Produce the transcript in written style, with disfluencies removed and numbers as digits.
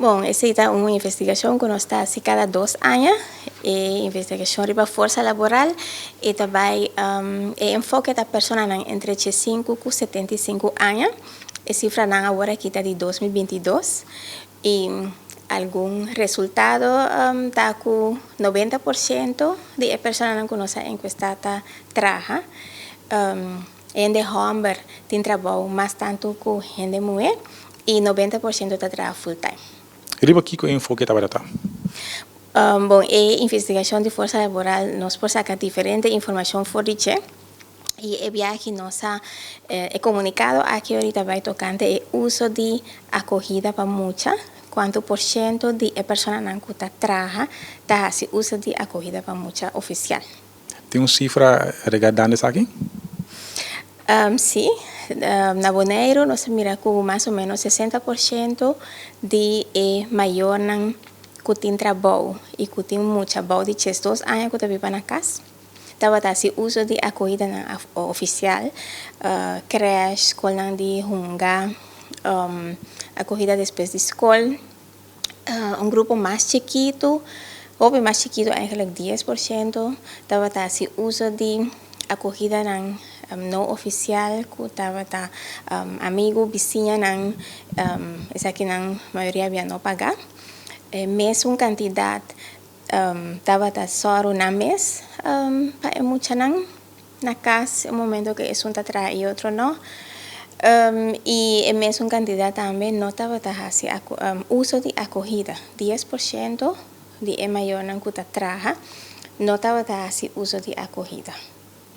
Bon, esei ta un investigashon ku nos ta hasi kada 2 aña. E investigashon riba forsa laboral e ta bai e enfoke ta personanan entre 5 ku 75 aña. E sifranan awor aki ta di 2022 i algun resultado ta ku 90% di e personanan ku nos a enkuestá ta traha. Hende hòmber tin trabou mas tantu ku hende muhé i 90% ta traha full time. Riba kiko e enfoke tabata? Bon, e investigashon di forsa laboral nos por saka diferente informashon for di dje. I e biaha nos a e komunikado aki ahorita bai tokante e uso di akohida pa mucha, kuantu por shento di e personanan ku ta traha ta hasi uso di akohida pa mucha ofisial. Tin un sifra regardando esaki? Sí, na Boneiru nos a mira ku mas o ménos 60% di e mayornan ku tin trabou i ku tin mucha bou di 12 aña ku ta biba na kas tabata hasi uso di akohidanan ofisial, krèsh, skolnan di hunga, akohida despues di skol. Un grupo mas chikitu, hopi mas chikitu eigenlijk, 10% tabata hasi uso di akohidanan no ofisial ku tabata amigu, bisiñanan, esakinan mayoria bia no paga. E mesun kantidat tabata sòru nan mes pa e muchanan na kas e momento ku esun ta traha i otro no. I e mesun kantidat tambe no tabata hasi uso di akohida. 10% di e mayornan ku ta traha no tabata hasi uso di akohida.